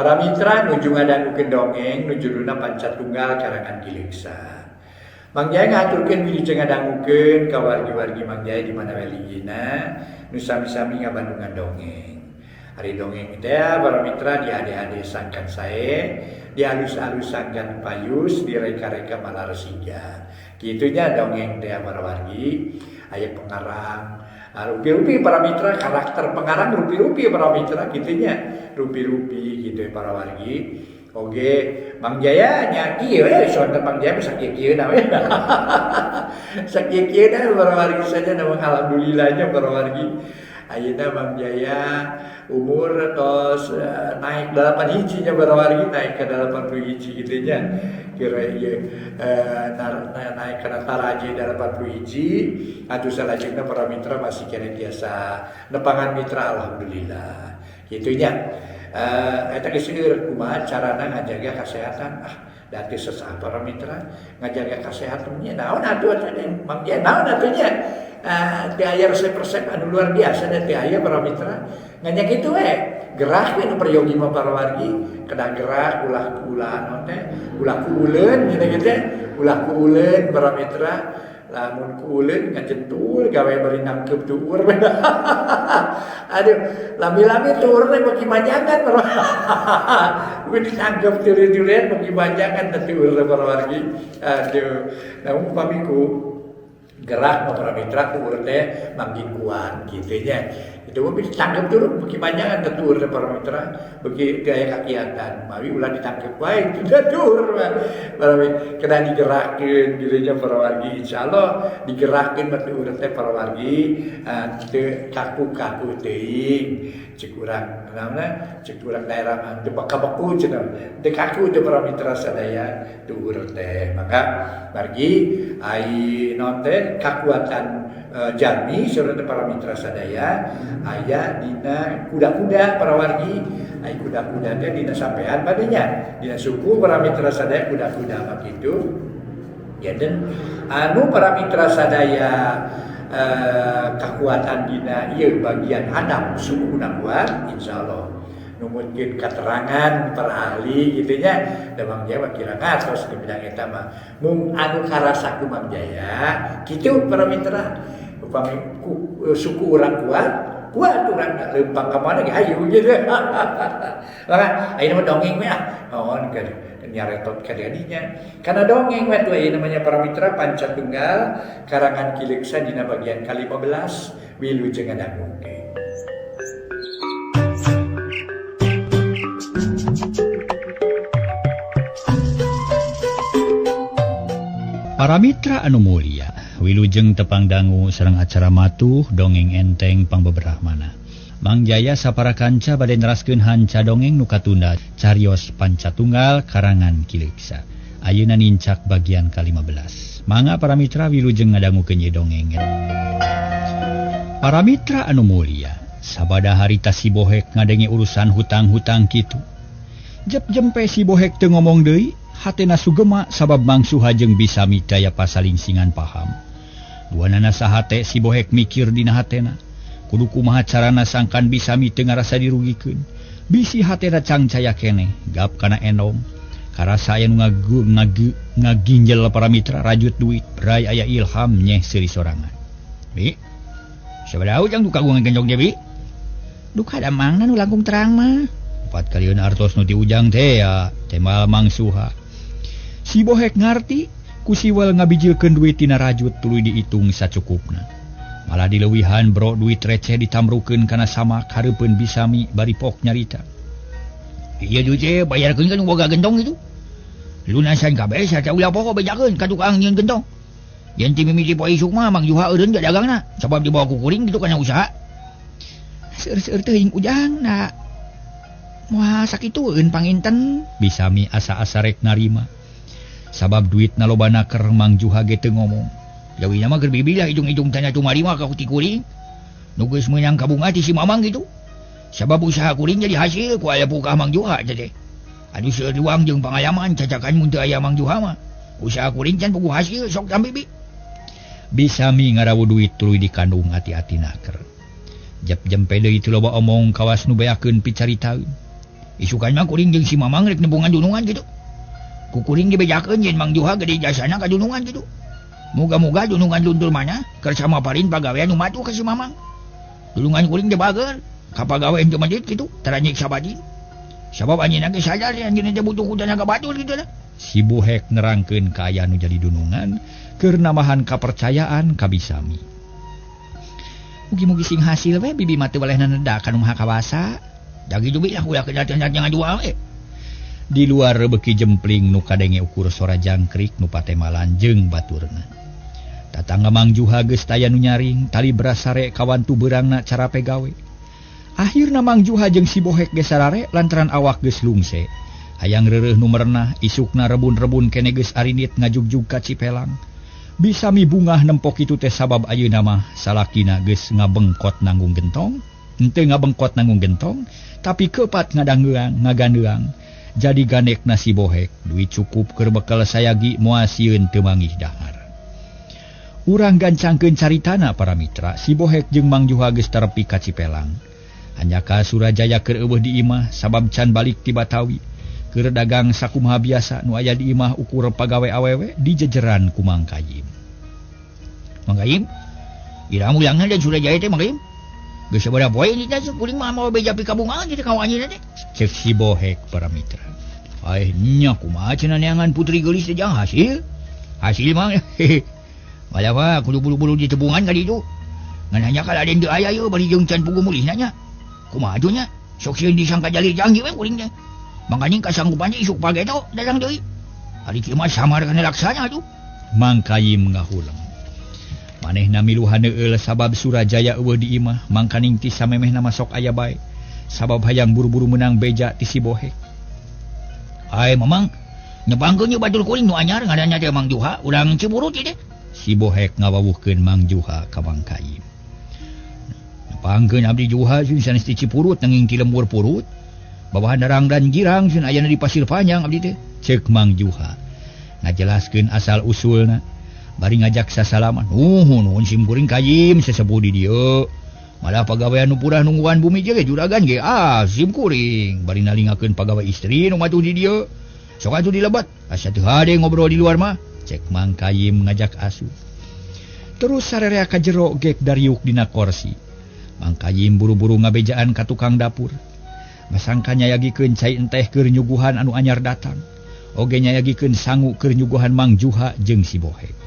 Para mitra nuju ngadangukeun dongeng nu judulna Panca Tunggal karangan Ki Leuksa. Mang Jaya ngahaturkeun wilujeng ngadangukeun ka wargi-wargi Mang Jaya di mana we linggihna nu sami-sami ngabandungan dongeng. Ari dongeng teh para mitra dihade-hade sangkan sae, dialus-alus sangkan payus, direka-reka malarsiga. Kitu nya dongeng teh para wargi, aya pengarang, rupi-rupi para mitra karakter pengarang rupi-rupi para mitra kitu nya, rupi-rupi gitu para wargi. Oge Mang Jaya nya kieu we sonten Mang Jaya sakieu-kieu na we. Sakieu-kieu na para wargi saja na alhamdulillahnya para wargi. Ayeuna Mang Jaya umur tos naik 8 hiji nya para wargi, naik ke 80 hiji kitu nya. Kira ieu naik kana taraje 80 hiji atuh salajengna para mitra masih keneh tiasa nepangan mitra alhamdulillah. Kitu nya. Eta geus seueur kumaha carana ngajaga kesehatan. Da teu sesah para mitra ngajaga kesehatan nya naon atuh teh Mang Jaya naon atuh nya. Teu aya resep-resep anu luar biasa da teu aya para mitra. Ngan nya kitu we gerak we nu peryogi mah para wargi, kedah gerak ulah ulah naon teh ulah kuuleun gitu teh, ulah kuuleun para mitra. Lamun kuuleun ngajentul gawe bari nangkeup tuur. Aduh, lami-lami tuur teh beuki manjangan para. Mun ditangkeup tuluy-tuluyan beuki manjangan teh tuur teh para wargi. Aduh, namun upami ku gerak mah para mitra tuur teh mangkin kuat kitu nya. Itu mah ditangkeup tuur beuki manjangan teh tuur teh para mitra, beuki teu aya kakiatan. Mawi ulah ditangkeup wae teu tuur mah. Para mitra kedah digerakkeun kitu nya para wargi, insyaallah digerakkeun mah tuur teh para wargi teu kaku-kaku teuing. Cek urang naonna cek urang daerah mah teu bakabeku cenah. Teu kaku teh para mitra sadaya tuur teh. Maka margi ai naon teh kakuatan jalmi sareng para mitra sadaya aya dina kuda-kuda para wargi. Ai kuda-kuda teh dina sampean badenya dina suku para mitra sadaya kuda-kuda mah kitu. Janten anu para mitra sadaya kakuatan dina ieu bagian hadap sukuna kuat insyaallah numutkeun katerangan para ahli kitu nya. Da Mang Jaya mah kira ngatos di bidang eta mah mung anu karasa ku Mang Jaya kitu para mitra. Upami suku urang kuat, kuat urang leumpang ka mana ge hayu gitu. Maka ayeuna mah dongeng we ah naon keur nyaretot ka dinya. Kana dongeng we tuh ayeuna namanya para mitra Panca Tunggal karangan Ki Leuksa dina bagian ka-15 wilujeng ngadangukeun. Para mitra anu mulia, wilujeng tepang dangu sareng acara matuh dongeng enteng pangbeberahmana. Mang Jaya sapara kanca bade neraskeun hanca dongeng nu katunda carios Panca Tunggal karangan Ki Leuksa. Ayeuna nincak bagian ka-15. Mangga para mitra wilujeng ngadangukeun ieu dongeng. Para mitra anu mulia, sabada harita si Bohek ngadenge urusan hutang-hutang kitu. Jep jempe si Bohek teu ngomong deui, hatena sugema sabab Mang Suha jeung Bisami daya pasalingsingan paham. Duanana sahate si Bohek mikir dina hatena. Kudu kumaha carana sangkan Bisami teu ngarasa dirugikeun. Bisi hatena cangcaya keneh, gap kana endong. Karasa aya nu ngaginjel para mitra rajut duit, bray aya ilham nyeh seuri sorangan. Bi, sabaraha ujang duka kagungan genjong ge bi? Duka da mangna nu langkung terang mah. 4 kalieun artos nu ti ujang teh ya, temal Mang Suha. Si Bohek ngarti ku siwal ngabijilkeun duit tina rajut tuluy diitung sacukupna. Malah dileuwihan bro duit receh ditamrukeun kana samak hareupeun Bisami bari pok nyarita. Ieu duit teh bayarkeun kan boga gentong itu. Lunasan kabeh sarta ulah pokok bejakeun ka tukang nyieun gentong. Yen ti mimiti poe isuk mah Mang Juha eureun ge dagangna sabab dibawa ku kuring kitu kana usaha. Seueur-seueur teuing ujang na. Moal sakitueun panginten. Bisami asa-asa rek narima. Sabab duit na loba naker Mang Juha ge teu ngomong. Jawina mah keur bibilah ijung-ijung tanya cuma-lima ka ti kuring. Nu geus meunang kabunga ti si Mamang gitu. Sabab usaha kuring jadi hasil ku aya pukah Mang Juha teh. Aduh seueur uang jeung pangalaman cacakan mun teu aya Mang Juha mah. Usaha kuring can puguh hasil sok tampi bi. Bisami ngarawu duit tuluy dikandung hati-hati naker. Jep jempe deui teu loba omong kawas nu beakeun picaritaeun. Isukan mah kuring jeung si Mamang rek nembungan dunungan kitu. Ku kuring dibejakeun yen Mang Juha gede jasana ka dunungan kitu. Muga-muga dunungan luntur mana keur samaparin pagawean nu matuh ka si Mamang. Dunungan kuring teh bager ka pagawean teu medit kitu, tara nyiksa badin. Sabab anjeunna ge sadar anjeunna teh butuh ku tanaga batur kitu lah. Si Bohek nerangkeun ka aya nu jadi dunungan keur nambahan kapercayaan ka Bisami. Mugi-mugi sing hasil we bibi mah teu walehna neda ka nu maha kawasa. Dagi duit lah ulah kedatang ngajual we. Di luar beuki jempling nu kadenge ukur sora jangkrik nu patemalan jeung baturna. Tatangga Mang Juha geus taya nu nyaring tali beras sare kawantu beurangna carape gawe. Akhirna Mang Juha jeung si Bohek geus sarare lantaran awak geus lungse. Hayang reureuh nu merenah isukna rebun-rebun kene geus arinit ngajugjug ka Cipelang. Bisami bungah nempok kitu teh sabab ayeuna mah salakina geus ngabengkot nanggung gentong, henteu ngabengkot nanggung gentong, tapi kepat ngadangeuang ngagandeang. Jadi ganekna si Bohek duit cukup keur bekal sayagi moal sieun teu manggih dahar. Urang gancangkeun caritana para mitra, si Bohek jeung Mang Juha geus terepi ka Cipelang. Hanjaka Surajaya keur eueuh di imah sabab can balik ti Batawi. Keur dagang sakumaha biasa nu aya di imah ukur pagawe awewe di jejeran ku Mang Kayim. Mang Kayim, ira mulangna dan Surajaya teh Mang Kayim. Geus sabaraha poe ini teh kuring mah mawa beja pikabungan kitu ka anjeunna teh. Cek si Bohek para mitra. Ai nya kumaha cenah neangan putri geulis teh jang hasil. Hasil mah. Malah mah kudu buru-buru ditebungan ka ditu. Ngan hanya kaladen teu aya ieu bari jeung can puguh mulihna nya. Kumaha atuh nya? Sok sieun disangka jalir janji we kuring teh. Mangkaning kasanggupan isuk pageto datang deui. Ari kieu mah samar kana laksana atuh. Mang Kayim ngahuleng. Manehna milu haneueul sabab Surajaya eueuh di imah, mangkaning ti samemehna masok aya bae. Sabab hayang buru-buru menang beja ti si Bohek. Ai Mamang, nyebangkeun ieu batur kuring nu anyar ngaranna teh Mang Juha, urang Cipurut ieu teh. Si Bohek ngawawuhkeun Mang Juha ka Mang Kayim. Nepangkeun abdi Juha sun sanes ti Cipurut nanging ti lembur purut. Bawahan darang dan girang sun ayana di Pasir Panjang abdi teh. Ceuk Mang Juha ngajelaskeun asal usulna. Bari ngajak sasalaman. Nuhun nuhun sim kuring Kayim sesepuh di dieu. Malah pagawean nu purah nungguan bumi ge juragan ge ah sim kuring bari nalingakeun pagawe istri nu matuh di dieu. Sok atuh dilebat. Asa teu hade ngobrol di luar mah. Cek Mang Kayim ngajak asup. Terus sarerea ka jero gek dariuk dina korsi. Mang Kayim buru-buru ngabejaan ka tukang dapur. Masangka nyayagikeun cai enteh keur nyuguhan anu anyar datang. Oge nyayagikeun sangu keur nyuguhan Mang Juha jeung si Bohek.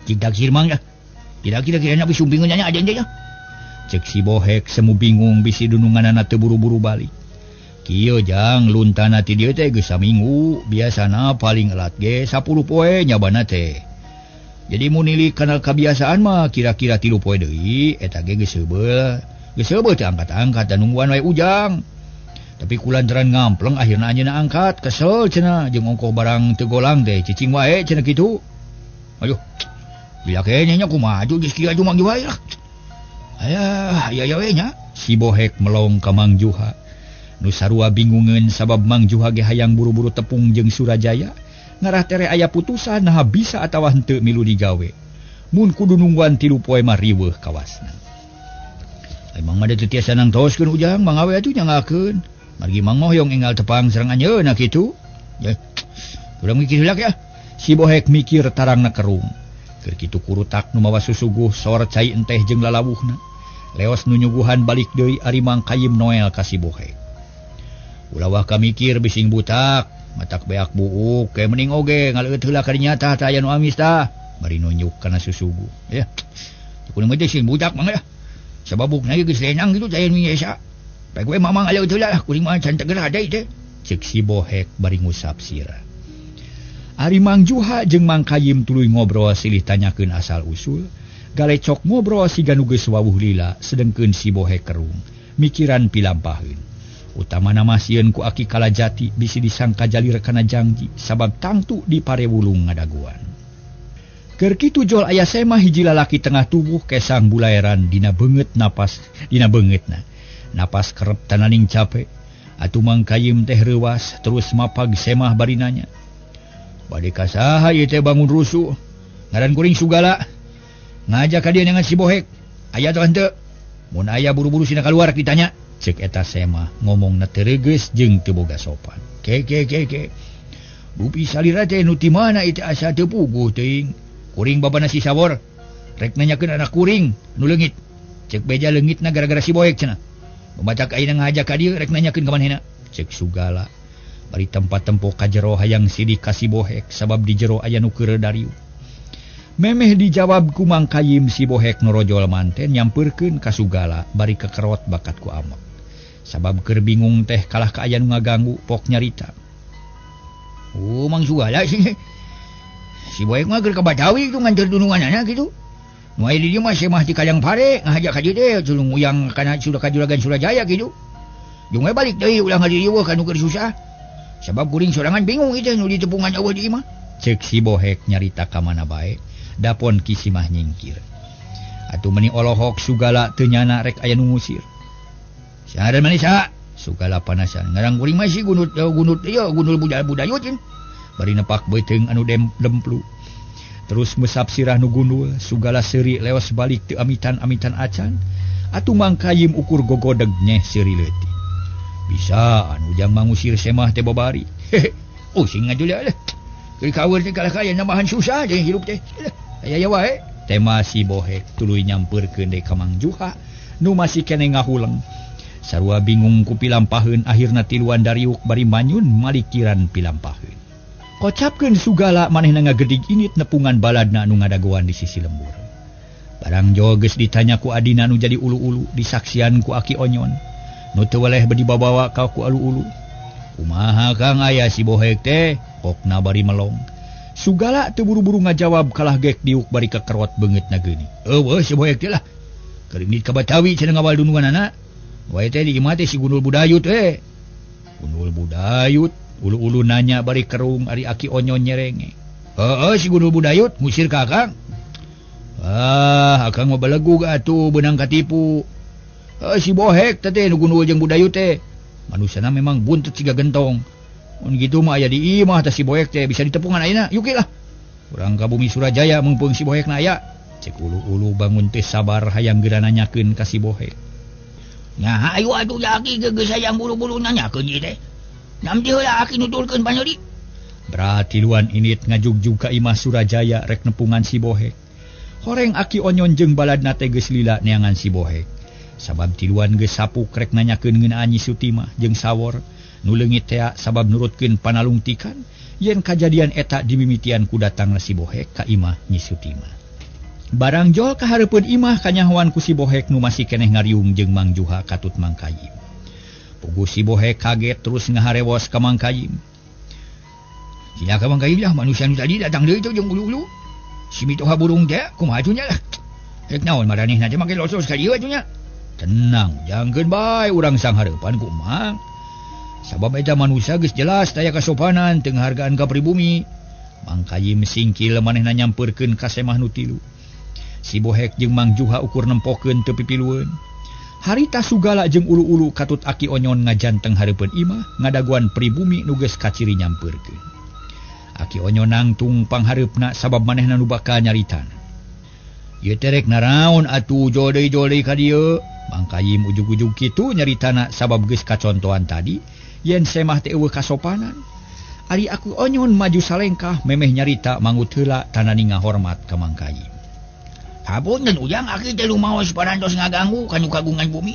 Tidak sir Mang dah. Kira-kira kirana bisi bingung nya aden teh. Cek si Bohek semu bingung bisi dununganana teu buru-buru balik. Kieu jang luntana ti dieu teh geus saminggu, biasana paling elat ge 10 poe nyabana teh. Jadi mun nilik kana kabiasaan mah kira-kira 3 poe deui eta ge geus heubeul. Geus heubeul teh angkat-angkat dan nungguan wae ujang. Tapi kulantaran ngampleng akhirna anjeunna angkat, kesel cenah jeung ongkoh barang teu golang teh cicing wae cenah kitu. Aduh. Bila kayaknya nya kumaha atuh geus kieu atuh Mang Juha lah. Ayah, aya we nya. Si Bohek melong ka Mang Juha. Nu sarua bingungeun sabab Mang Juha ge hayang buru-buru tepung jeung Surajaya. Ngarah tere aya putusan naha bisa atawa henteu milu digawe. Mun kudu nungguan 3 poe mah riweuh kawasna. Emang mah teu tiasa nangtoskeun ujang mangawe atuh nyangakeun. Margi Mang hoyong enggal tepang sareng anjeunna kitu. Ya. Urang mikir heula ya. Si Bohek mikir tarangna kerung. Keur kitu kurutak nu mawa susuguh sor cai enteh jeung lalawuhna. Leos nu nyuguhan balik deui ari Mang Kayim Noel ka si Bohek. Ulah ka mikir bising butak, matak beak buuk, ke mending oge ngaleueut heula ka dinya tah aya nu amis tah. Bari nunjuk kana susuguh. Ya. Kuring mah sing butak mah ya. Sababukna ge geus lenang kitu teh nu esa. Bae gue mamang aleueut heula lah kuring mah can teger hade teh. Ceuk si Bohek bari ngusap sirah. Ari Mang Juha jeung Mang Kayim tuluy ngobrol silih tanyakeun asal usul. Galecok ngobrol siga nu geus wawuh lila sedengkeun si Bohek kerung mikiran pilampaheun. Utamana mah sieun ku Aki Kalajati bisi disangka jalir kana jangji sabab tangtu di parewulung ngadaguan. Keur kitu jol aya semah hiji lalaki tengah tubuh kesang bulaeran dina beungeut napas dina beungeutna. Napas kerep tananing capek. Atuh Mang Kayim teh reuwas terus mapag semah bari nanya. Bade ka saha ieu teh bangun rusuh? Ngaran kuring Sugala. Ngajak ka dieu dengan si Bohek. Aya teh henteu? Mun aya buru-buru sina kaluar ditanya. Cek eta Semah ngomongna teu regeus jeung teu boga sopan. Ke ke ke ke. Dupi salira teh nu ti mana ieu asa teu puguh teuing. Kuring babana si Sawor. Rek nanyakeun anak kuring nu leungit. Cek beja leungitna gara-gara si Bohek cenah. Matak ayeuna ngajak ka dieu rek nanyakeun ka manehna. Cek Sugala. Bari tempat tempo ka jero hayang sidik ka si Bohek sabab di jero aya nu keur dariu. Memeh dijawab ku Mang Kayim si Bohek norojol manten nyampeurkeun ka Sugala bari kekerot bakat ku amak. Sabab keur bingung teh kalah ka aya nu ngaganggu pok nyarita. Oh Mang Sugala sih. Si Bohek mah keur ka Batawi itu nganter dununganana kitu. Nu aya di dieu mah semah ti Kajang Pare ngajak ka dieu teh tulung uyang kana sudah ka Juragan Surajaya kitu. Jeung we balik deui ulah ngadieu ka nu keur susah. Sabab kuring sorangan bingung ieu teh nu ditepungan eueuh di imah. Cek si Bohek nyarita ka mana bae. Dapon Ki Simah nyingkir. Atuh meuni olohok Sugala teu nyana rek aya nu ngusir. Saha maneh saha? Sugala panasan. Ngarang kuring mah si gunut gunut ieu gundul budayut cing. Bari nepak beuteung anu demplu. Terus mesap sirah nu gundul, Sugala seuri leos balik teu amitan-amitan acan. Atuh Mang Kayim ukur gogodeg nyeh seuri leutik. Bisa anu jang mangusir Semah teh babari. Hehe. Oh sing ngajulah lah. Keur kaweur teh kalah kaya nambahan susah teh hirup teh. Aya ya wae. Tema si Bohek tuluy nyampeurkeun deui ka Mang Juha nu masih keneh ngahuleng. Sarua bingung ku pilampaheun akhirna tiluan dariuk bari manyun malikiran pilampaheun. Kocapkeun Sugala manehna ngagedig init nepungan baladna anu ngadagoan di sisi lembur. Barang jol geus ditanya ku adina nu jadi ulu-ulu disaksian ku Aki Onyon. Nu teu weleh bedi babawa ka ku ulu-ulu. Kumaha Kang aya si Bohek teh? Pokna bari melong. Sugala teu buru-buru ngajawab kalah gek diuk bari kekerot beungeutna geuning. Eueuh si Bohek teh lah. Keur indit ka Batawi cenah ngawal dununganana. Wae teh di imah teh si Gundul Budayut teh. Gundul Budayut ulu-ulu nanya bari kerung ari Aki Onyon nyerenge. Heeh si Gundul Budayut ngusir ka Akang. Ah, Akang mah belegug atuh beunang katipu. Heuh si Bohek teh teh nu gundul jeung Budayut teh. Manusana memang buntut siga gentong. Mun kitu mah aya di imah teh si Bohek teh bisa ditepungan ayeuna. Yuk lah. Urang ka bumi Surajaya mumpung si Bohek na aya. Cek ulu-ulu bangun teh sabar hayang geura nanyakeun ka si Bohek. Nah, ayo atuh da aki geus hayang buru-buru nanyakeun ieu teh. Namti heula aki nuturkeun panyeri. Berarti luan init ngajugjug ka imah Surajaya rek nepungan si Bohek. Horeng Aki Onyon jeung baladna teh geus lila neangan si Bohek. Sabab tiluan geus sapuk rek nanyakeun ngeunaan Nyi Sutimah jeung Sawor nu leungit tea sabab nurutkeun panalungtikan yen kajadian eta dimimitian ku datangna si Bohek ka imah Nyi Sutimah. Barang jol ka hareupeun imah kanyahoan ku si Bohek nu masih keneh ngariung jeung Mang Juha katut Mang Kayim. Puguh si Bohek kaget terus ngaharewos ka Mang Kayim. Cilaka Mang Kayim lah manusia nu tadi datang deui teh jeung ulu-ulu. Si mitoha burung teh kumaha atuh nya lah. Rek naon maranehna teh make losos ka dieu atuh nya. Tenang, jangkeun bae urang sanghareupan ku Mang. Sabab eta manusia geus jelas taya kasopanan teu ngahargaan ka pribumi. Mang Kayim singkil manehna nyampeurkeun ka Semah nu tilu. Si Bohek jeung Mang Juha ukur nempokeun teu pipilueun. Harita Sugala jeung ulu-ulu katut Aki Onyon ngajanteng hareupeun imah ngadaguan pribumi nu geus kaciri nyampeurkeun. Aki Onyon nangtung panghareupna sabab manehna nu bakal nyaritana. Ieu teh rek naraon atuh jol deui ka dieu? Mang Kayim ujug-ujug kitu nyaritana sabab geus kacontohan tadi yen Semah teh eueuh kasopanan. Ari Aki Onyon maju salengkah memeh nyarita mangut heula tanani ngahormat ka Mang Kayim. Hapunten ujang aki teh lumaos parantos ngaganggu kanu kagungan bumi.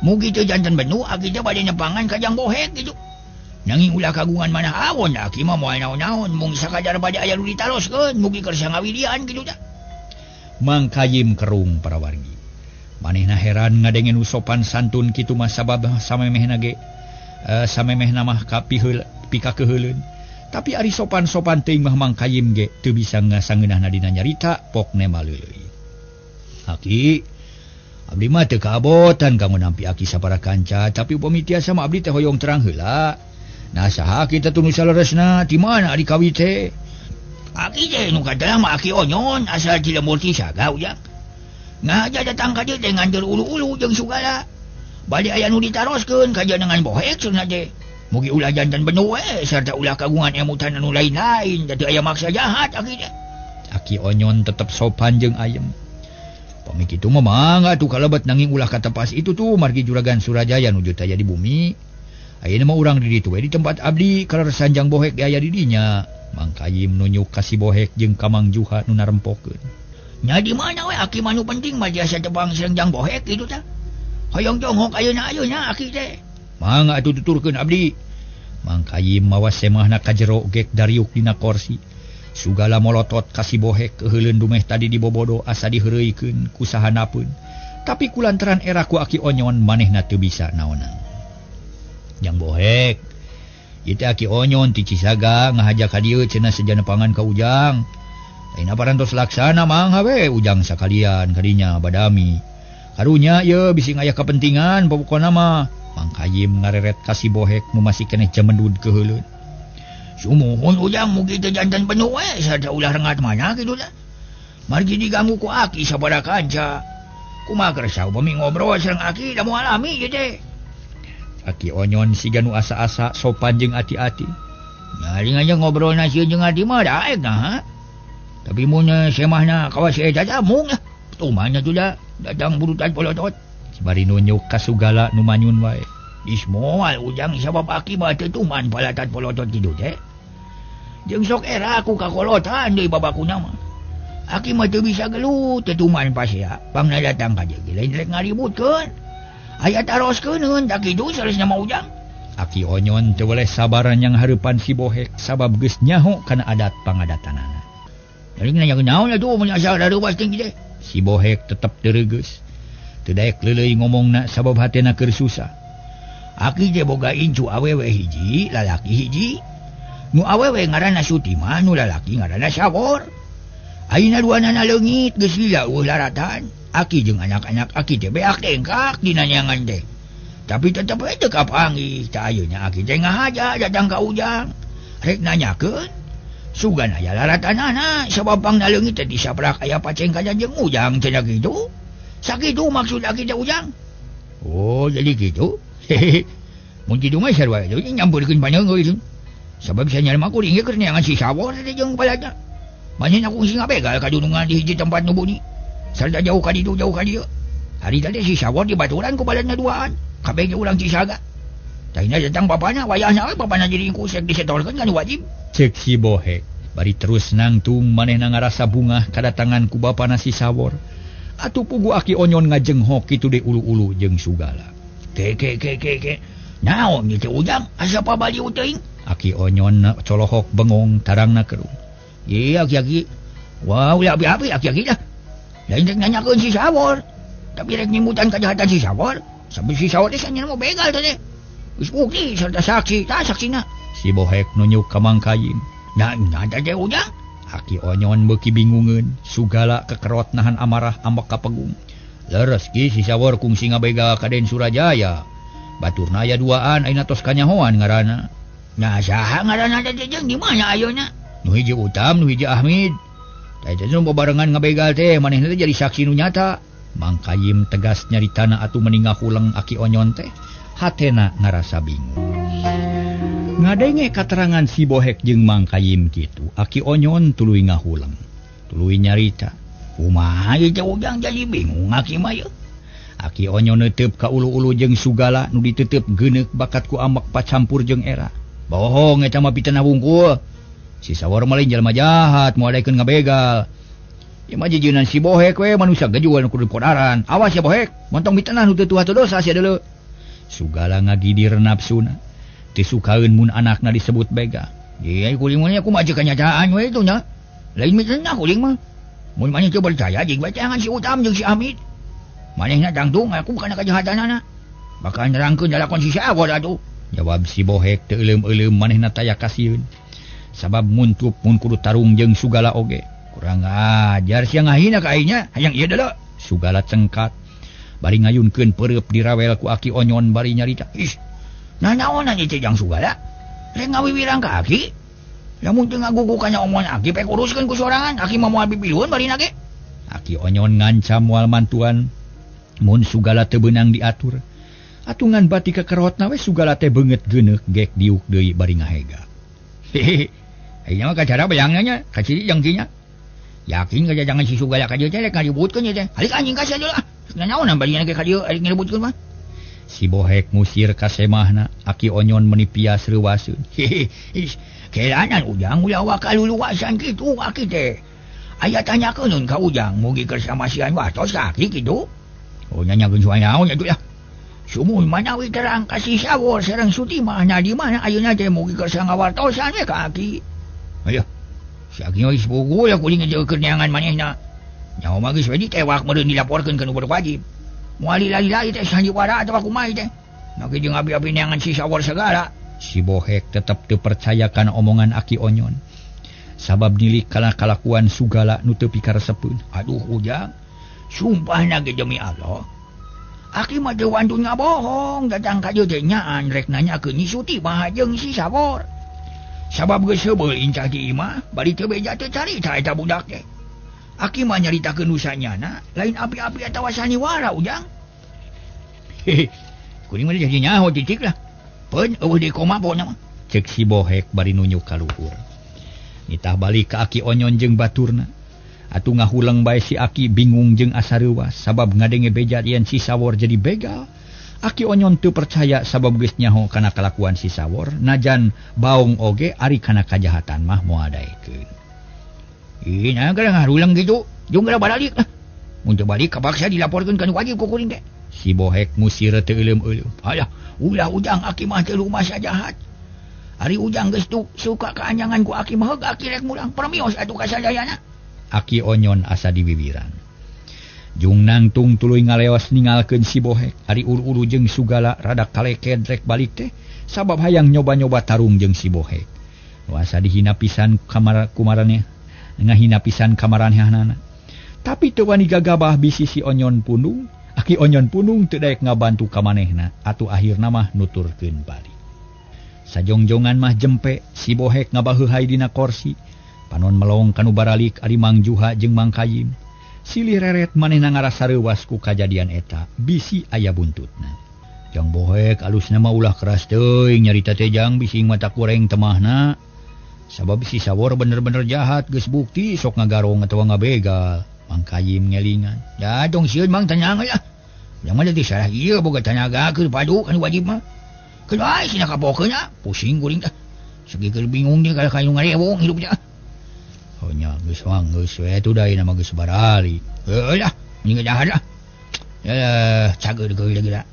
Mugi teu janten benu aki teh bade nepangan ka Jang Bohek kitu. Nanging ulah kagungan mana awon aki mah moal naon-naon mung sakadar bade aya nu ditaroskeun mugi keur sangawilian kitu tah. Mang Kayim kerung para wargi. Manehna heran ngadenge nu sopan santun kitu mah sabab samemehna ge samemehna mah kapiheul pikakeuheuleun. Tapi ari sopan-sopan teuing mah Mang Kayim ge teu bisa ngasangeunahna dina nyarita pokne maleuleui. Aki abdi mah teu kabotan kanggo nampi aki sapara kanca tapi upami tiasa mah abdi teh hoyong terang heula. Nah saha kita tunu saleresna ti mana ari kawi teh? Aki teh nu katelah mah Aki Onyon asal ti lembur ti saga ujang. Ngaja datang ka dieu teh nganteur ulu-ulu jeung Sugala. Bade aya nu ditaroskeun ka jenengan Bohek cenah teh. Mugi ulah jantan benu we sarta ulah kagungan emutan anu lain-lain da teu aya maksa jahat aki teh. Aki Onyon tetep sopan jeung ayem. Pami kitu mah mangga atuh kalebet nanging ulah katepas itu tuh margi Juragan Surajaya nuju taya di bumi. Ayeuna mah urang di ditu we di tempat abdi kaleresan Jang Bohek ge aya di dinya. Mang Kayim nunjuk ka si Bohek jeung ka Mang Juha nu narempokeun. Nya di mana we aki mah nu penting mah biasa tepang sareng Jang Bohek kitu tah. Hoyong jonghok ayeuna ayeuna aki teh. Mangga atuh tuturkeun abdi. Mang Kayim mawa semahna ka jero gek dariuk dina korsi. Sugala molotot ka si Bohek keuheuleun dumeh tadi dibobodo asa diheureuykeun ku sahanapeun. Tapi kulantaran era ku Aki Onyon manehna teu bisa naonan. Jang Bohek, ieu teh Aki Onyon ti Cisaga ngahaja ka dieu cenah sejana pangan ka Ujang. Ayeuna parantos laksana mangga we Ujang sakalian kadinya badami. Karunya ieu bisi aya kepentingan pokona mah. Mang Kayim ngareret ka si Bohek nu masih keneh cemendud keuheuleun. Sumuhun Ujang mugi teu jantan penuh we sarta ulah rengat mana kitu teh. Margi diganggu ku aki sabada kanca. Kumaha kersa upami ngobrol sareng aki da moal alami ieu teh. Aki Onyon siga nu asa-asa sopan jeung ati-ati. Nyaring aja ngobrol na sieun jeung ati mah daek nah. Tapi mun semahna kawas eta teh mung tumana tuh da datang burutan polotot. Bari nunjuk ka Sugala nu manyun wae. Geus moal Ujang sabab aki mah teu tuman palatat polotot kitu teh. Jeung sok era aku kakolotan deui babakuna mah. Aki mah teu bisa gelut teu tuman pasea. Pangna datang ka dieu ge lain rek ngaributkeun. Aya taroskeun tak kitu saleusna mah Ujang. Aki Onyon teu weleh sabaran yang hareupan si Bohek sabab geus nyaho kana adat pangadatanana. Jadi nanya naon atuh mun asa rareuwas teh kitu. Si Bohek tetep teu reugeus. Teu daek leuleuy ngomongna sabab hatena keur susah. Aki teh boga incu awewe hiji, lalaki hiji. Nu awewe ngaranna Sutimah, nu lalaki ngaranna Sawor. Ayeuna duanana leungit geus lila eueuh laratan. Aki jeung anak-anak aki teh beak dengkak dina nyangan teh. Tapi tetep we teu kapanggih. Tah ayeuna aki teh ngahaja datang ka Ujang. Rek nanyakeun sugan aya laratanana sabab pangna leungit teh disaprak aya pacengkajan jeung Ujang cenah kitu. Sakitu maksud aki teh Ujang. Oh, jadi kitu. Hehehe. Mun kitu mah sarua we nyampeurkeun panyeungeuy. Sabab sanyar mah kuring ge keur neangan si Sawor teh jeung palatna. Manehna kungsi ngabegal ka dunungan di hiji tempat nu bunyi. Sarta jauh ka ditu jauh ka dieu. Hari tadi si Sawor dibaturan ku balatna duaan. Kabeh ge urang Cisaga. Tahina datang bapana wayahna we bapana jadi kusek disetorkeun kan wajib. Ceuk si Bohek. Bari terus nangtung manehna ngarasa bungah kadatangan ku bapana si Sawor. Atuh pugu Aki Onyon ngajenghok kitu deui ulu-ulu jeung Sugala. Ke ke ke ke ke. Naon ieu teh Ujang asa pabaliu teuing. Aki Onyon colohok bengong tarangna kerung. Ieu aki-aki. Wah, ulah api-api aki-aki dah. Lain rek nanyakeun si Sawor. Tapi rek nyimutan kejahatan si Sawor. Sampai si Sawor teh sanyana mau begal teh. Geus bukti sarta saksi, tah saksina. Si Bohek nunjuk ka Mang Kayim. Nah, nah teh Ujang. Aki Onyon beuki bingungeun, Sugala kekerot nahan amarah ambek ka pegung. Leres ki si Sawor kungsi ngabegal ka Den Surajaya. Baturna aya duaan ayeuna tos kanyahoan ngaranna. Nah, saha ngaranna teh jeung di mana ayeuna? Nu hiji Utam, nu hiji Ahmid. Tah eta nu babarengan ngabegal teh manehna teh jadi saksi nu nyata. Mang Kayim tegas nyaritana atuh meni ngahuleng Aki Onyon teh, hatena ngarasa bingung. Ngadenge katerangan si Bohek jeung Mang Kayim kitu, Aki Onyon tuluy ngahuleng. Tuluy nyarita, kumaha ieu teh Ujang jadi bingung aki mah ieu. Aki Onyon neuteup ka ulu-ulu jeung Sugala nu diteuteup geuneuk bakat ku ambek pacampur jeung era. Bohong eta mah pitenah wungkul. Si Sawor mah lain jelema jahat moal daekeun ngabegal. Ieu mah jijeunan si Bohek we manusia gejual nu kudu podaran. Awas ya Bohek, montong mitenah nu teu tuah teu dosa sia deuleu. Sugala ngagidir napsuna. Teu sukaeun mun anakna disebut begal. Ieu kuring mah kumaha jeung kanyataan we itu nya. Lain mitenah kuring mah. Mun maneh teu percaya jeung bacangan si Utam jeung si Ahmid. Manehna tangtung aku kana kajahatanana. Bakal nerangkeun lalakon si Sawor atuh. Jawab si Bohek teu euleum-euleum manehna taya kasieun. Sabab muntup mun kudu tarung jeung Sugala oge. Kurang ajar sia ngahina ka aingnya, hayang ieu deuleu. Sugala cengkat. Bari ngayunkeun peureup dirawel ku Aki Onyon bari nyarita. Ih, nanaonan ieu teh Jang Sugala? Rek ngawiwirang ka aki? Lamun teu ngagugu kana omongan aki pek uruskeun ku sorangan, aki mah moal pipilueun barina ge. Aki Onyon ngancam moal mantuan mun Sugala teu beunang diatur. Atungan bati kekerotna we Sugala teh beungeut geuneuk gek diuk deui bari ngahega. Hehehe. Ayeuna mah kacara bayangna nya, kaciri jangkinya. Yakin ka jangan si Sugala ka dieu teh rek ngaributkeun ieu teh. Halik anjing ka sia lah. Nanaon bari ge ka dieu ari ngaributkeun mah. Si Bohek ngusir ka semahna, Aki Onyon meuni pias reuwaseun. Kelanan Ujang ulah waka luluwasan kitu aki teh. Aya tanyakeun ka Ujang mugi keur samasian watos ka aki kitu. Oh nanyakeun soal naon atuh lah. Sumuhun manawi terang ka si Sawor sareng Sutimah na di mana ayeuna teh mugi keur ngawartosan we ka aki. Ayo. Si aki geus puguh lah kuring keur neangan manehna. Nyawa mah geus we ditewak meureun dilaporkeun ka nu berwajib. Moal lari-lari teh sandiwara atawa kumaha teh. Make jeung abi-abi neangan si Sawor segala. Si Bohek tetep teu percaya kana omongan Aki Onyon. Sabab nilik kana kalakuan Sugala nu teu pikaresepeun. Aduh Ujang, sumpahna ge demi Allah. Aki mah teu wantun ngabohong datang ka dieu teh nyaan rek nanyakeun Nyi Sutimah jeung si Sawor. Sabab geus heubeul incah di imah, bari teu beja teu carita eta budak teh. Aki mah nyaritakeun nu sanyana, lain api-api atawa saniwara Ujang. Hehe. Kuring mah jadi nyaho cicik lah. Peun eueuh deui koma pokona mah. Cek si Bohek bari nunjuk ka luhur. Nitah balik ka Aki Onyon jeung baturna. Atuh ngahuleng bae si Aki bingung jeung asa reuwas sabab ngadenge beja yen si Sawor jadi begal. Aki Onyon teu percaya sabab geus nyaho kana kalakuan si Sawor, najan baong oge ari kana kajahatan mah moal daekeun. Ih, nah gara ngarulang gitu. Jeung gara balik lah. Mun teu balik kapaksa dilaporkeun ka nu wajib ku kuring teh. Si Bohek ngusir teu euleum-euleum. Alah, ulah Ujang aki mah teu rumah jahat. Ari Ujang geus suka kaanyangan ku aki mah heug aki rek mulang permios atuh ka sadayana. Aki Onyon asa diwiwiran. Jung nangtung tuluy ngaleos ningalkeun si Bohek. Ari uru-uru jeung Sugala rada kaleked rek balik teh sabab hayang nyoba-nyoba tarung jeung si Bohek. Nu asa dihina pisan kamar kumaraneh. Ngahina pisan kamaranehna. Tapi teu wani gagabah bisi si Onyon pundung. Aki Onyon pundung teu daek ngabantu ka manehna atuh akhirna mah nuturkeun balik. Sajongjongan mah jempe si Bohek ngabaheuhay dina korsi. Panon melong kanu baralik ari Mang Juha jeung Mang Kayim. Silih reret manehna ngarasa reuwas ku kajadian eta bisi aya buntutna. Jang Bohek alusna mah ulah keras teuing nyarita teh jang bising mata kureng temahna. Sabab si Sawor bener-bener jahat geus bukti sok ngagarong atawa ngabegal. Mang Kayim ngelingan. Da tong sieun Mang tenang lah. Yang mana teh salah ieu boga tanaga keur padu kan wajib mah. Keun wae cenah kapokeun ah, pusing kuring teh. Segi keur bingung dia kalau kayu ngarewong hidup teh. Oh nya geus wang geus we atuh da ieu mah geus barali. Heuh lah, mending jahat lah. Ya cager geus lagi lah.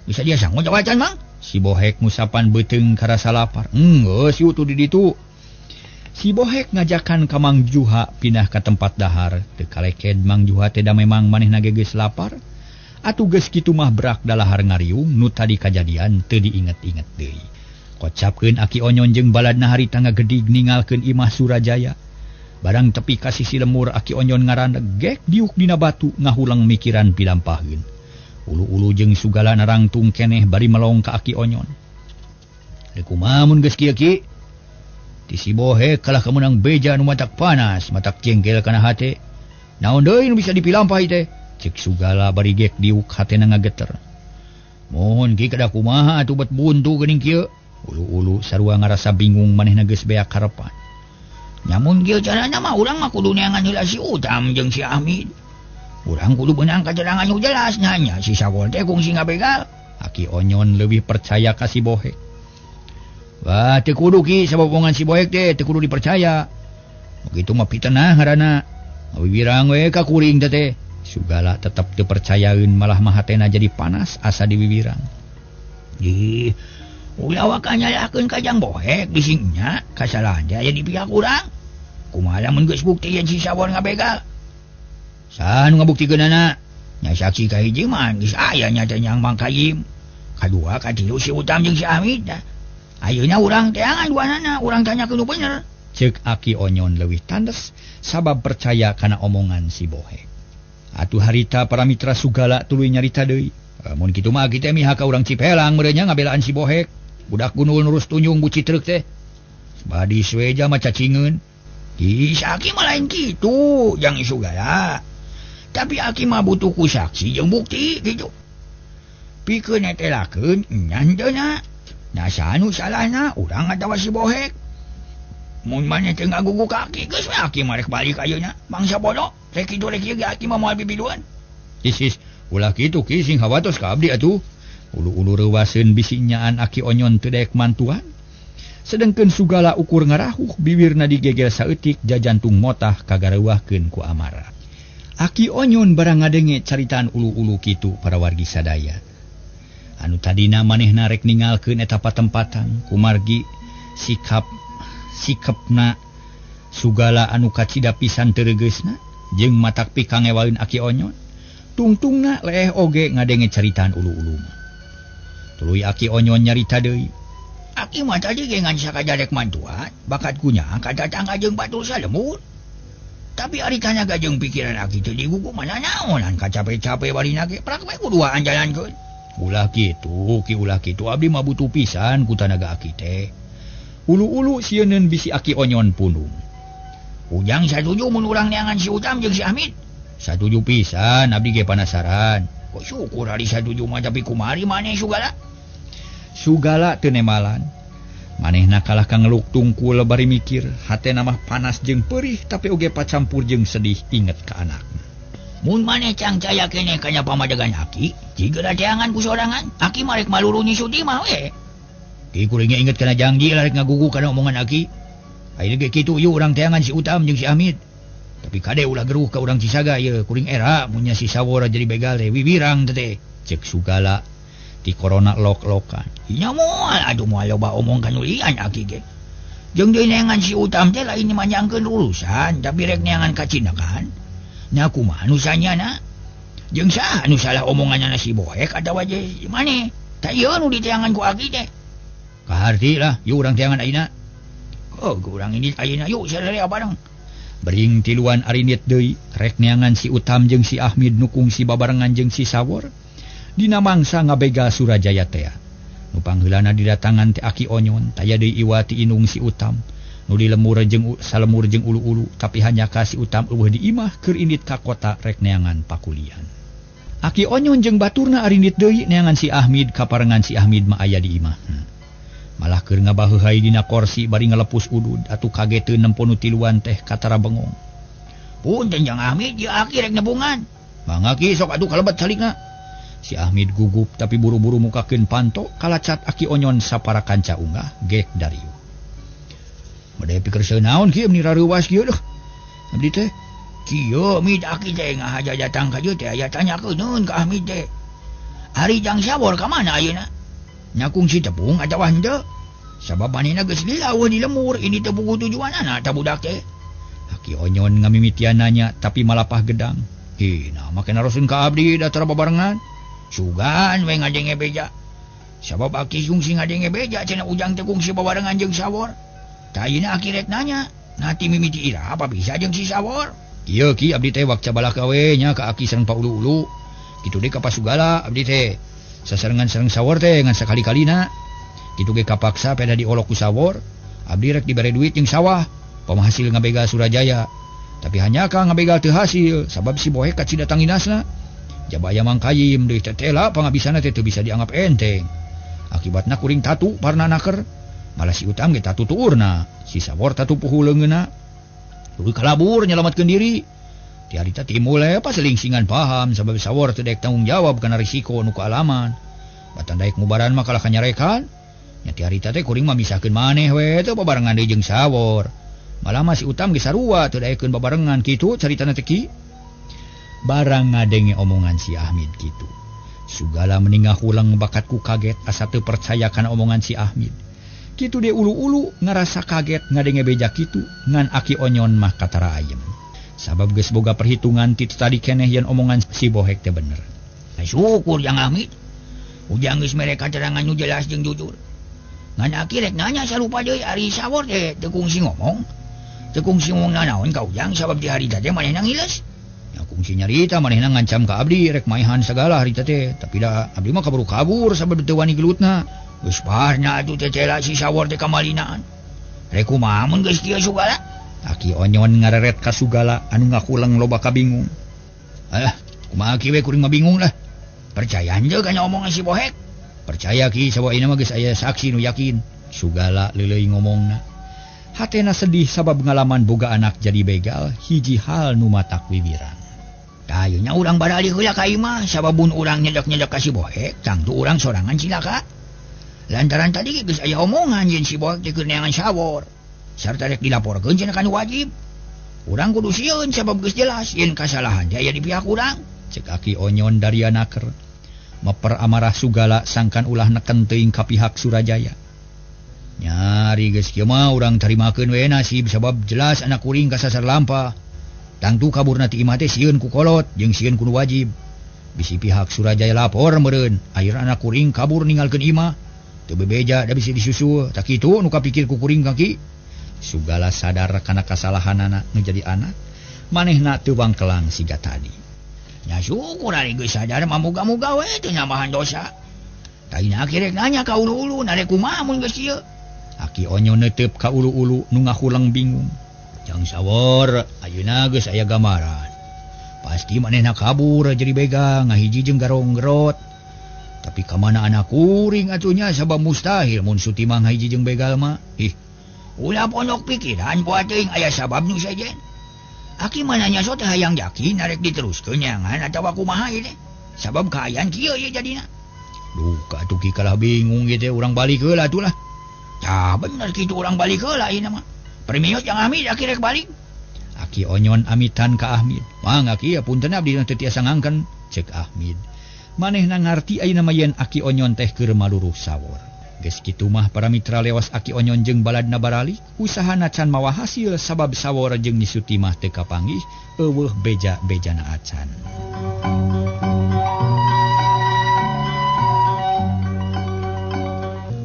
Bisa dia sanggup jawatan Mang? Si Bohek ngusapan beuteung karasa lapar. Geus ieu tuh di ditu. Si Bohek ngajakan ka Mang Juha pindah ka tempat dahar. Teu kaleked Mang Juha teh da memang manehna ge geus lapar. Atuh geus kitu mah brak dalahar ngariung nu tadi kajadian teu diinget-inget deui. Kocapkeun Aki Onyon jeung baladna harita ngagedig ningalkeun imah Surajaya. Barang tepi ka sisi lemur Aki Onyon ngaraneg gek diuk dina batu ngahulang mikiran pilampaheun. Ulu-ulu jeung Sugala narangtung keneh bari melong ka Aki Onyon. Deuk kumaha mun geus kieu ki? Ti si Bohek kalah kameunang beja nu matak panas, matak jengkel kana hate. Naon deui nu bisa dipilampah teh? Cek Sugala bari gek diuk hatena ngageter. Mohon ki kada kumaha atuh bet buntu geuning kieu. Ulu-ulu sarua ngarasa bingung manehna geus beak karepan. Nyamun kieu carana mah urang mah kudu neangan heula si Utam jeung si Ahmid. Urang kudu beunang katerangan nu jelas nanya si Sawor teh kungsi ngabegal. Aki Onyon leuwih percaya ka si Bohek. Wah, teu kudu ki sabab omongan si Bohek teh teu kudu dipercaya. Begitu mah fitnah ngaranna. Ngawiwirang we ka kuring teh teh. Sugala tetep teu percayaeun malah mah hatena jadi panas asa diwiwirang. Ih, ulah waka nyalahkeun ka Jang Bohek bisingnya kasalahan teh aya di pihak urang. Kumaha lamun geus bukti yen si Sawor ngabegal? Saha nu ngabuktikeunana? Nya saksi kahiji mah geus aya nya teh Nyang Mang Kayim. Kadua katilu si Utam jeung si Ahmid. Ayeuna urang teangan duanana, urang tanyakeun nu bener. Ceuk Aki Onyon leuwih tandes sabab percaya kana omongan si Bohek. Atuh harita para mitra Sugala tuluy nyarita deui. Mun kitu mah aki teh mihak ka urang Cipelang meureun nya ngabelaan si Bohek. Budak gunul nurus tunjung bu Citrek teh. Badis we mah cacingeun. Ih, aki mah lain kitu, Jang Sugala. Tapi aki mah butuh ku saksi jeung bukti kitu. Pikeun netelakeun nya henteu na. Nah, sanu salahna urang atawa si Bohek. Mun maneh teu ngagugu ka aki geus we aki mah rek balik ayeuna. Mangsa bodoh, rek kitu rek ieu ge aki mah moal bibiduan. Isis, ulah kitu Ki sing hawatos ka abdi atuh. Ulu-ulu reuwaseun bisi nyaan Aki Onyon teu daek mantuan. Sedengkeun Sugala ukur ngarahuh bibirna digegel saeutik jajantung motah kagareuwahkeun ku amara. Aki Onyon barang ngadenge caritaan ulu-ulu kitu para wargi sadaya. Anu tadina manehna rek ningalkeun eta patempatan kumargi sikapna Sugala anu kacida pisan teu reugeusna jeung matak pikangewaeun Aki Onyon. Tungtungna leeh oge ngadenge caritaan ulu-ulu. Tuluy Aki Onyon nyarita deui. Aki mah tadi ge ngan sakajarek mantuan, bakat kunya ka tatangga jeung batur salemur. Tapi ari tanaga jeung pikiran aki teu digugu mana naonan kacape-cape barina ge prak we kuduaan jalankeun. Ulah kitu, Ki ulah kitu abdi mah butuh pisan ku tanaga aki teh. Ulu-ulu sieuneun bisi Aki Onyon pundung. Ujang satuju mun urang neangan si Utam jeung si Ahmid. Satuju pisan abdi ge panasaran. Kok syukur ari satuju mah tapi kumari maneh Sugala. Sugala teu nemalan. Manehna kalah ka ngeluk tungkul bari mikir, hatena mah panas jeung perih tapi oge pacampur jeung sedih inget ka anakna. Mun maneh cangcaya keneh kana pamadegan aki, jiga teangan ku sorangan, aki mah rek maluru nyisuti mah we. Ki kuringnya inget kana janji rek ngagugu kana omongan aki. Ayeuna ge kitu ieu urang teangan si Utam jeung si Ahmid. Tapi kade ulah geruh ka urang Cisaga ieu kuring era mun nya si Sawor jadi begal teh wiwirang teh. Cek Sugala di corona lok-lokan. Nya moal aduh moal loba omong kanulian aki ge. Jeung deui neangan si Utam teh lain manjangkeun urusan tapi rek neangan kacinakan. Nya kumaha nu sanyana? Jeung saha nu salah omonganna si Bohek atawa je maneh? Tah ieu nu diteangan ku aki teh. Kaharti lah, yuk urang teangan ayeuna. Oh, urang ini ayeuna yuk sararea bareng. Bering tiluan arinit deui rek neangan si Utam jeung si Ahmid nu kungsi babarengan jeung si Sawor. Dina mangsa ngabegal Surajaya tea. Nu pangheulana didatangan teh Aki Onyon, taya deui iwati indung si Utam. Nu di lemur jeung salemur jeung ulu-ulu, tapi hanya ka si Utam eueuh di imah keur indit ka kota rek neangan pakulian. Aki Onyon jeung baturna arindit deui neangan si Ahmid kaparengan si Ahmid mah aya di imahna. Malah keur ngabaheuhai dina korsi bari ngalepus udud atuh kageteun nempo nu tiluan teh katara bengong. Punten jang Ahmid ieu aki rek nebungan. Mangga ki sok atuh kalebet salikna. Si Ahmid gugup tapi buru-buru mukakeun panto kalacat Aki Onyon sapara kanca unggah gek dariu. Bade pikir seunaon kieu meni rareuwas kieu deuh. Abdi teh kieu mid aki teh ngahaja datang ka dieu teh aya tanyakeun ka Ahmid teh. Ari jang Sawor ka mana ayeuna? Nya kungsi tepung atawa henteu? Sabab manehna geus lila eueuh di lemur ini teu puguh tujuanana ta budak teh. Aki Onyon ngamimitian nanya tapi malapah gedang. Hi, nah make narosun ka abdi da tara babarengan. Sugan we ngadenge beja. Sabab aki kungsi ngadenge beja cenah Ujang teh kungsi babarengan jeung Sawor. Tah ayeuna aki rek nanya, nanti mimiti ira apa bisa jeung si Sawor? Ieu Ki abdi teh wakca balaka we nya ka aki sareng paulu-ulu. Kitu deui ka Pasugala abdi teh. Sasarengan sareng Sawor teh ngan sakali-kalina. Kitu ge kapaksa peda diolok ku Sawor. Abdi rek dibere duit jeung sawah, pamahasil ngabegal Surajaya. Tapi hanya ka ngabegal teu hasil sabab si Bohek kacida tanginasna. Jabaya mangkayim deui tetela pangabisana teh teu bisa dianggap enteng. Akibatna kuring tatu parna naker. Malah si Utam ge tatu tuurna, si Sawor tatu puhu leungeunna. Tuluy kalabur nyalamatkeun diri. Ti harita timbul we paselingsingan paham sabab Sawor teu daek tanggung jawab kana risiko nu kaalaman. Batan daek ngubaran mah kalah kanyarekan. Nya ti harita teh kuring mah misahkeun maneh we teu babarengan deui jeung Sawor. Malah mah si Utam ge sarua teu daekeun babarengan kitu caritana teh Ki. Barang ngadenge omongan si Ahmid kitu. Sugala meningah ulang bakatku kaget asa teu percaya kana omongan si Ahmid. Kitu de ulu-ulu ngarasa kaget ngadenge beja kitu ngan Aki Onyon mah katara ayem. Sabab geus boga perhitungan ti tadi keneh yen omongan si Bohek teh bener. Syukur jang Ahmid. Ujang geus mere katerangan nu jelas jeung jujur. Ngan aki rek nanya sarupa deui ari Sawor teh teu kungsi ngomong. Teu kungsi ngomong nanaon ka Ujang sabab di harita teh manehna ngiles. Ya kungsi nyarita manehna ngancam ka abdi rek maehan sagala harita teh, tapi da abdi mah kaburu kabur sabab teu wani gelutna. Geus parna atuh teh teh si Sawor teh kamalinaan. Rek kumaha mun geus kieu Sugala? Aki Onyon ngareret ka Sugala anu ngakuleng loba kabingung. Alah, kumaha ki we kuring mah bingung lah. Percaya henteu kana omongan si Bohek? Percaya ki sabab ayeuna mah geus aya saksi nu yakin. Sugala leuleuy ngomongna. Hatena sedih sabab ngalaman boga anak jadi begal hiji hal nu matak wiwiran. Tayunya urang baralih heula ka imah sababun urang nyedak-nyedak ka si Bohek tangtu urang sorangan cilaka. Lantaran tadi geus aya omongan yen si Bohek teh keur neangan sawor. Sarta rek dilaporkeun cenah ka nu wajib. Urang kudu sieun sabab geus jelas yen kasalahan teh aya di pihak urang. Cek Aki Onyon dari anaker. Meper amarah Sugala sangkan ulah neken teuing ka pihak Surajaya. Nyari geus kieu mah urang tarimakeun we nasib sabab jelas anak kuring kasasar lampah. Tangtu kaburna ti imah teh sieun ku kolot jeung sieun ku nu wajib. Bisi pihak Surajaya lapor meureun, akhirna anak kuring kabur ninggalkeun imah. Teu bebeja da bisi disusul, tak kitu nu kapikir ku kuring kaki. Sugala sadar kana kasalahanana nu jadi anak, manehna teu wangkelang siga tadi. Nya syukur ari geus sadar mah muga-muga we teu nyambahan dosa. Taina rek nanya ka ulu-ulu narek kumaha mun geus ieu. Aki Onyon neuteup ka ulu-ulu nu ngahuleng bingung. Jang sawor, ayeuna geus aya gambaran. Pasti manehna kabur jadi begal ngahiji jeung garonggerot. Tapi ka mana anak kuring atuh nya sabab mustahil mun Suti mah ngahiji jeung begal mah. Ih, ulah pondok pikiran poa teuing aya sabab nu sejen. Aki mananya so teh hayang yakin arek diteruskeun nyangan atawa kumaha ieu teh. Sabab kaayaan kieu ieu jadina. Duka atuh ki kalah bingung ieu teh urang balik heula atuh lah. Tah bener kitu urang balik heula ieu mah. Premios jang Ahmid aki rek balik. Aki Onyon amitan ka Ahmid. Mang aki punten abdi teu tiasa ngangken cek Ahmid. Manehna ngarti ayeuna mah yen Aki Onyon teh keur maluruh sawor. Geus kitu mah para mitra lewas Aki Onyon jeung baladna baralik, usahana can mawa hasil sabab sawor jeung Nyi Sutimah teu kapanggih, eueuh beja-bejana acan.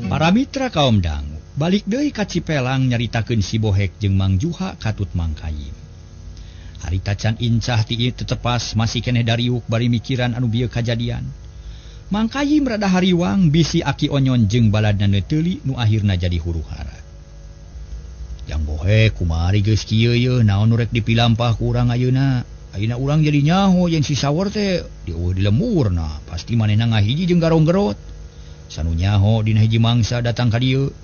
Para mitra kaum dangu, balik deui ka Cipelang nyaritakeun si Bohek jeung Mang Juha katut Mang Kayim. Harita can incah ti ieu tetepas masih keneh dariuk bari mikiran anu bieu kajadian. Mang Kayim rada hariwang bisi Aki Onyon jeung baladna neuteuli nu akhirna jadi huru-hara. Jang Bohek kumari geus kieu yeuh naon nu rek dipilampah ku urang ayeuna. Ayeuna urang jadi nyaho yen si sawor teh dieueuh di lemurna, pasti manehna ngahiji jeung garonggerot. Sanu nyaho dina hiji mangsa datang ka dieu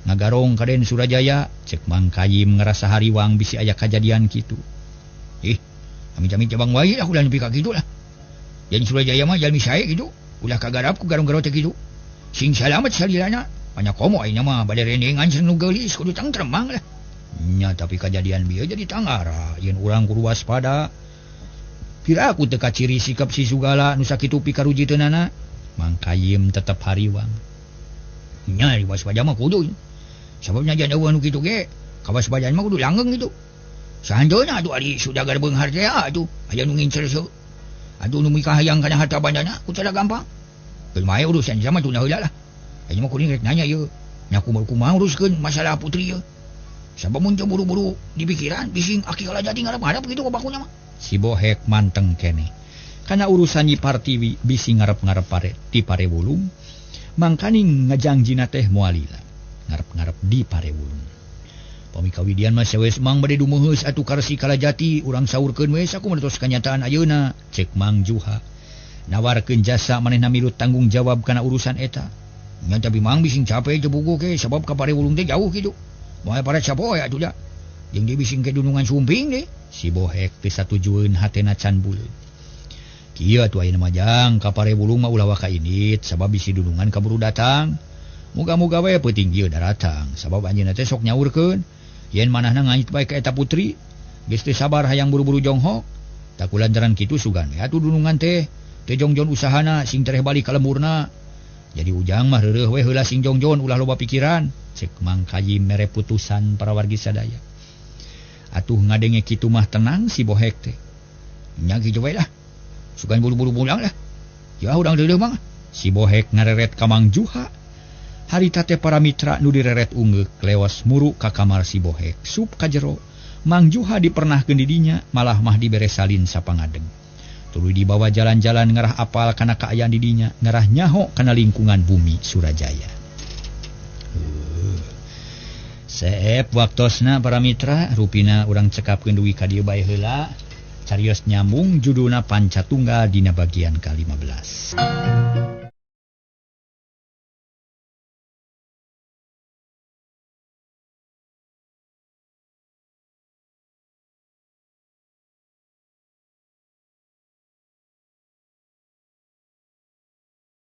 ngagarong ka Den Surajaya, cek Mang Kayim ngerasa hariwang bisi aya kajadian kitu. Ih, amit-amit cabang wae lah ulah nepi ka kitu lah. Yen Surajaya mah jalmi sae kitu. Ulah kagarap ku garong-garong teh kitu. Sing salamet salilana, banyak komo ayeuna mah bade rendengan sareng nu geulis kudu tangtrem mang lah. Nya tapi kajadian bieu jadi tangara yen urang kudu waspada. Pira aku teu kaciri sikap si Sugala nu sakitu pikarujiteunana. Mang Kayim tetep hariwang. Nya waspada mah kudu. Sababna jan eueuh nu kitu ge, kawaspadaan mah kudu langgeng kitu. Sahanjeuna atuh ari sudagar beunghar teh atuh aya nu ngincer seu. Aduh nu mikahayang kana harta bandana ku cara gampang. Geus mae urusan sama tunda heula lah. Ayeuna mah kuring rek nanya ieu. Nya kumaha uruskeun masalah putri ieu. Sabab mun teu buru-buru dipikiran bising aki Kalajati ngarep-ngarep kitu bakunya mah. Si Bohek manteng keneh. Kana urusan Nyi Partiwi bisi ngarep-ngarep pare di Parewulung, mangkaning ngajangjina teh moal lila. Ngarep-ngarep di Parewulung. Pami kawidian mah sewes mang bade dumeuheus atuh karsi Kalajati urang saurkeun we sakumaha tos kanyataan ayeuna cek Mang Juha. Nawarkeun jasa manehna milu tanggung jawab kana urusan eta. Nya tapi mang bising capek teu buku ke sabab ka Parewulung teh jauh kitu. Moal para sapoe atuh da. Jeung dia bising ke dunungan sumping deh. Si Bohek teu satujueun hatena can buleud. Kieu atuh ayeuna mah jang ka Parewulung mah ulah waka indit sabab bisi dunungan kaburu datang. Muga-muga we peuting ieu daratang sabab anjeunna teh sok nyaurkeun. Yen manahna ngait bae ka eta putri, geus teu sabar hayang buru-buru jonghok. Tak kulantaran kitu sugan we atuh dunungan teh. Teu jongjon usahana sing tereh balik ka lemburna. Jadi ujang mah reureuh we heula sing jongjon ulah loba pikiran. Cek Mang Kayim mere putusan para wargi sadaya. Atuh ngadenge kitu mah tenang si Bohek teh. Nya kitu we lah. Sugan buru-buru pulang lah. Ya urang reureuh mah. Si Bohek ngareret ka Mang Juha. Harita teh para mitra nu direret ungeuk lewas muru ka kamar si Bohek sup ka jero. Mang Juha dipernahkeun di dinya malah mah dibere salin sapangadeg. Tuluy dibawa jalan-jalan ngarah apal kana kaayaan di dinya, ngarah nyaho kana lingkungan bumi Surajaya. Seep waktosna para mitra, rupina urang cekapkeun dugi ka dieu bae heula. Carios nyambung judulna Panca Tunggal dina bagian ke-15.